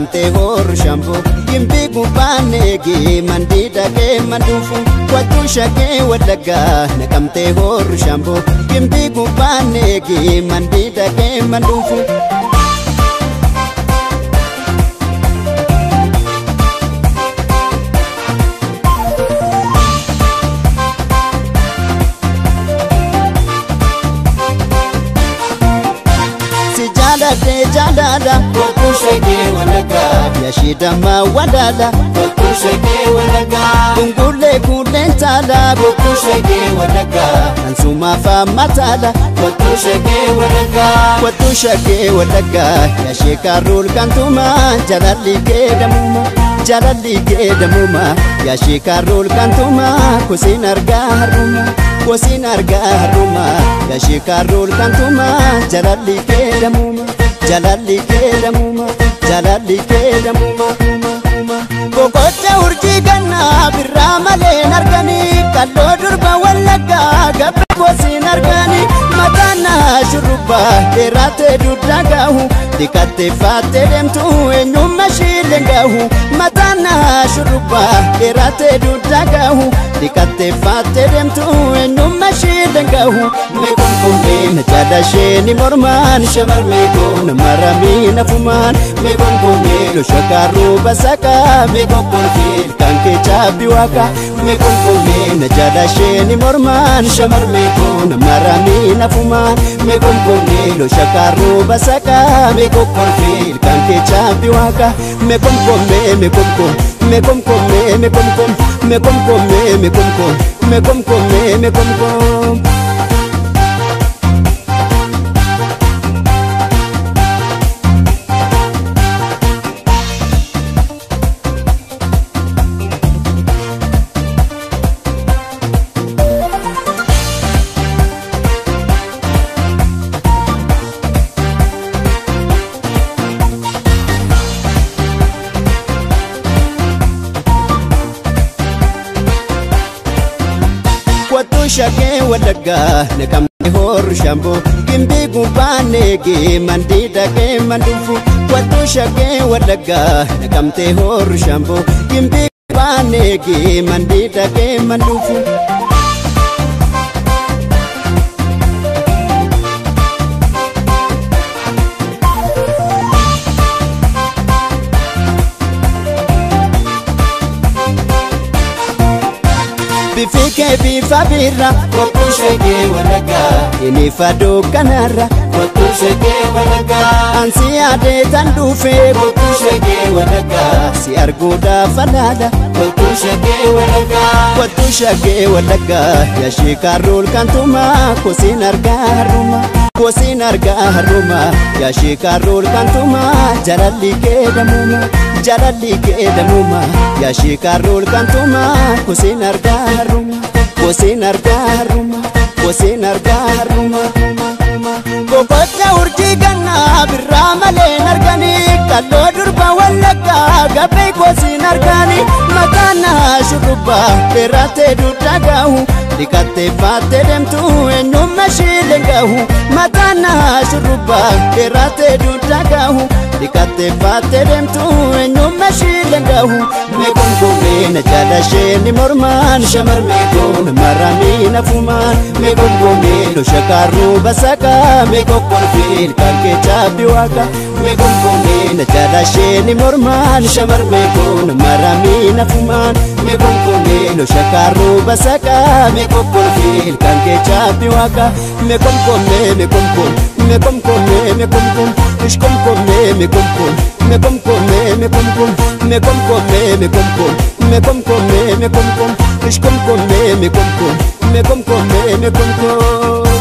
naqamtee horru shamboo Gimbii gubbaan eegi mandii dhaqee manduufu Wattuu shaggee Wallaggaa naqamtee horru shamboo Gimbii gubbaan eegi mandii dhaqee manduufu. Jaalala Kottu shaggee Wallaggaa Yashidama wadala Kottu shaggee Wallaggaa Gungullee kuuleen taala Kottu shaggee Wallaggaa Ansuma faama taala Kottu shaggee Wallaggaa Kottu shaggee Wallaggaa Yashikaruul kantuma jaalalli keedamuma jaalalli keedamuma Yashikaruul kantuma kusin argaa harruma kusin argaa harruma Yashikaruul kantuma jaalalli keedamuma. Jaalalli keedamuma jaalalli keedamuma. Boqocha urjii gannaa birraa malee arganii kalloo durba Wallaggaa gabra gosin arganii mataan shurrubbaa dheeraatee dugda gahu dhiqattee faattee deemtu eenyummaa ishiileen gahu mataan shurrubbaa dheeraatee dugda gahu dhiqattee faattee deemtu eenyummaa ishiileen gahu. Meeqoon na jaalashee ni mormaan shamarmee koona maramii nafumaan meeqoon koomee loshakaaruu basakaa meeqoon koomee ilkaan kee chaappi waaqa meeqoon koomee na jaalashee ni mormaan shamarmee koona maramii nafumaan meeqoon koomee loshakaaruu basakaa meeqoon koomee ilkaan kee chaappi waaqa meeqoon koomee meeqoon koom meeqoon koomee meeqoon koom meeqoon koomee meeqoon koom meeqoon koomee meeqoon koom. Kottu shaggee Wallaggaa naqamtee horru shamboo Gimbii gubbaan eegi mandii dhaqee manduufu Kottu shaggee Wallaggaa naqamtee horru shamboo Gimbii gubbaan eegi mandii dhaqee manduufu. Bifi kee bifa birra Kottu shaggee Wallaggaa inni faduu kanarra Kottu shaggee Wallaggaa Ansi yaadee tan dhufee Kottu shaggee Wallaggaa si arguudhaaf alaala Kottu shaggee Wallaggaa Kottu shaggee Wallaggaa Yashikaruul kantuma kusin argaa harruma kusin argaa harruma Yashikaruul kantuma jaalalli keedamuma jaalalli keedamuma Yashikaruul kantuma kusin argaa harruma kusin argaa harruma kusin argaa harruma. Boqocha urjii gannaa birraa malee arganii kalloo durba Wallaggaa gabbee gosin arganii mataan shurrubbaa dheeraatee dugda gahu dhiqattee faattee deemtu eenyummaa ishiileen gahu mataan shurrubbaa dheeraatee dugda gahu dhiqattee faattee deemtu eenyummaa ishiileen gahu meeqoon koomee na jaalashee ni mormaan shamarmee koona maramii nafumaan meeqoon koomee loshakaaruu basakaa meeqoon koomee ilkaan kee chaappi waaqa meeqoon koomee na jaalashee ni mormaan shamarmee koona maramii nafumaan meeqoon koomee loshakaaruu basakaa meeqoon koomee ilkaan kee chaappi waaqa meeqoon koomee meeqoon koom meeqoon koomee meeqoon koom ishkoom koomee meeqoon koom meeqoon koomee meeqoon koom meeqoon koomee meeqoon koom meeqoon koomee meeqoon koom ishkoom koomee meeqoon koom meeqoon koomee meeqoon koom.